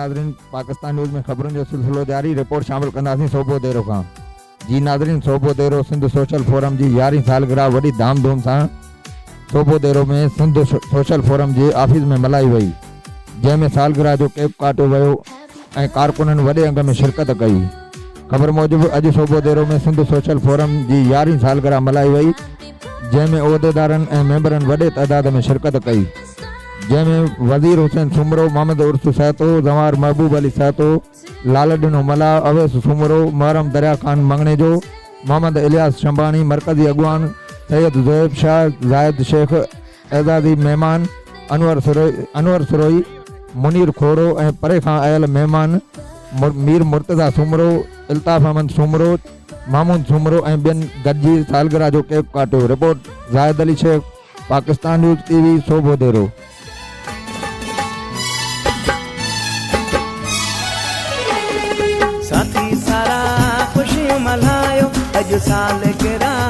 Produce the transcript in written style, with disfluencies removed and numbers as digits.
ناظرين پاڪستان نيوز ۾ خبرن جو سلسلو جاري، رپورٽ شامل ڪنداسين صوبو ديرو کان. جي ناظرين صوبو ديرو سنڌ سوشل فورم جي يارهين سالگرهه وڏي ڌام ڌوم سان صوبو ديرو ۾ سنڌ سوشل فورم جي آفيس ۾ ملهائي وئي جنهن ۾ سالگرهه جو ڪيڪ ڪاٽيو ويو ۽ ڪارڪنن وڏي انگ ۾ شرڪت ڪئي خبر موجب اڄ صوبو ديرو ۾ سنڌ سوشل فورم جي يارهين سالگرهه ملهائي وئي جنهن ۾ عهديدارن ۽ ميمبرن وڏي تعداد ۾ شرڪت ڪئي جنهن ۾ وزير حسين سومرو، محمد عرس سهتو، زنوار محبوب علي سهتو، لال ڏنو ملاح، اويس سومرو، محرم دريا خان مڱڻيجو، محمد الياس شنباڻي، مرڪزي اڳواڻ سيد زوهيب شاهه، زاهد شيخ، اعزازي مهمان انور انور سروهي، منير کوڙو ۽ پري کان آيل مهمان مير مرتضيٰ سومرو، الطاف احمد سومرو، محمود سومرو ۽ ٻين گڏجي سالگرهه جو ڪيڪ ڪاٽيو، report, Zahid Ali Shaikh, Pakistan news T V, Sobho Dero. ساٿي سارا خوشيون ملهايو اڄ سالگرهه.